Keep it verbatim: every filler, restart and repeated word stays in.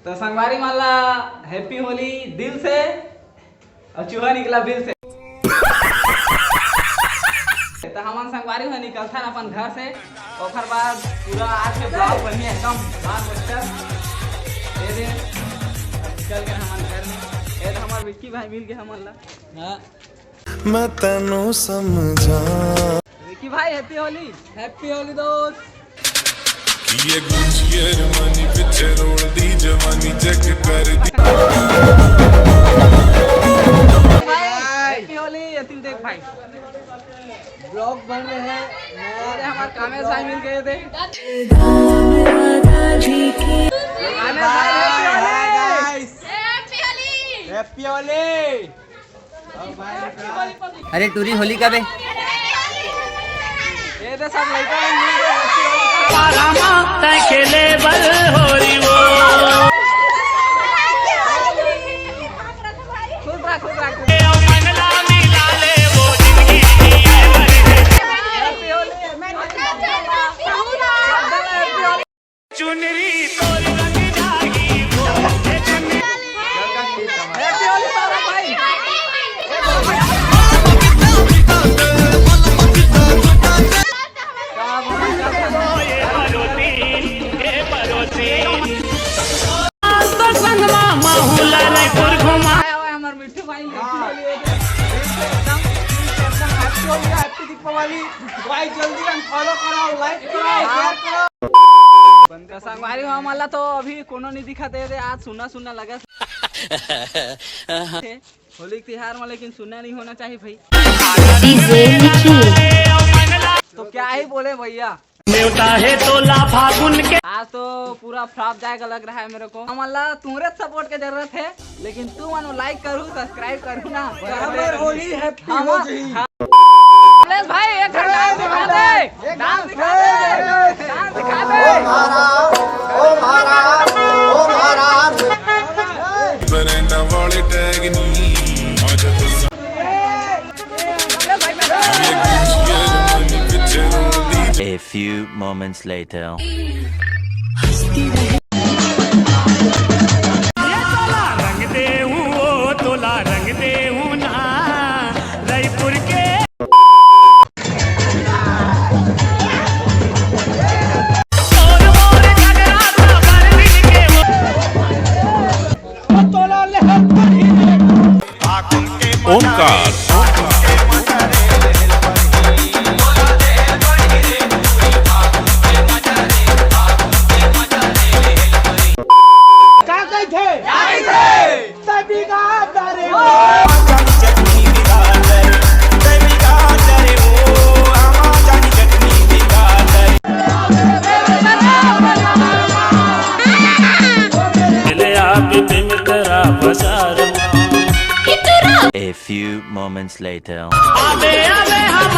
तो संगवारी मन ला हैप्पी होली दिल से, और चूहा निकला बिल से। तो हमन संगवारी हो निकलथन अपन घर से, ओकर बाद पूरा आज के ब्लॉग बनिए एकदम बाल बस्टर। ये दे, अब चल के हमन घर में। ये तो हमार विक्की भाई मिल के हमन ला। हाँ। मैं तैनू समझा। विक्की भाई, हैप्पी होली। हैप्पी होली दोस्त। ये गुंजियर मनी पीछे रोल दी जवानी चेक कर दी। भाई, हैप्पी होली, यतिन देख भाई। ब्लॉग बन रहे हैं। अरे हमारे कामेश भाई मिल गए थे। कामेश भाई, हैप्पी होली। हैप्पी होली। अरे टूरी होली का बे। ये तो सब लड़का लोग मिल के हैप्पी होली। खुश रह, खुश रह, खुश रह। हैप्पी होली। चुनरी तोर रंग जागी। हैप्पी होली सौरभ भाई। तो संगमा माहौल रायपुर घुमा। आया हुआ है हमारे मिट्ठू भाई, मिट्ठू भाई एकदम, एकदम हैप्पी होली, हैप्पी दीपावली। भाई जल्दी अनफॉलो कराओ, लाइक कराओ, शेयर कराओ। तो संगवारी हो, हमन ला तो अभी कोनो नहीं दिखत हे, आज सुन्ना सुन्ना लगा। होली के तिहार में लेकिन सुन्ना नहीं होना चाहिए भाई। डीजे निखिल। तो क्या ही बोले भैया। नेवता है तोला फागुन के। आज तो पूरा फ्लॉप जाएगा लग रहा है मेरे को। हमन ला तुमरे सपोर्ट के जरूरत है, लेकिन तू मानो लाइक करू, सब्सक्राइब करू ना। हमर होली हैप्पी हो जाई। हाँ। कमलेश भाई, एक ठन डांस दिखा दे। डांस दिखा दे। डांस दिखा दे। ओ महाराज, ओ महाराज, ओ महाराज। बरना वाले टैग नहीं, आज तो A few moments later. ये तोला रंग दे हूँ, ओ तोला रंग दे हूँ ना, रायपुर के। ओमकार। का कहिथे? तै बिगाड़ डारे हो। ले आप प्रेम करा बाजार। A few moments later. आबे, आबे, हम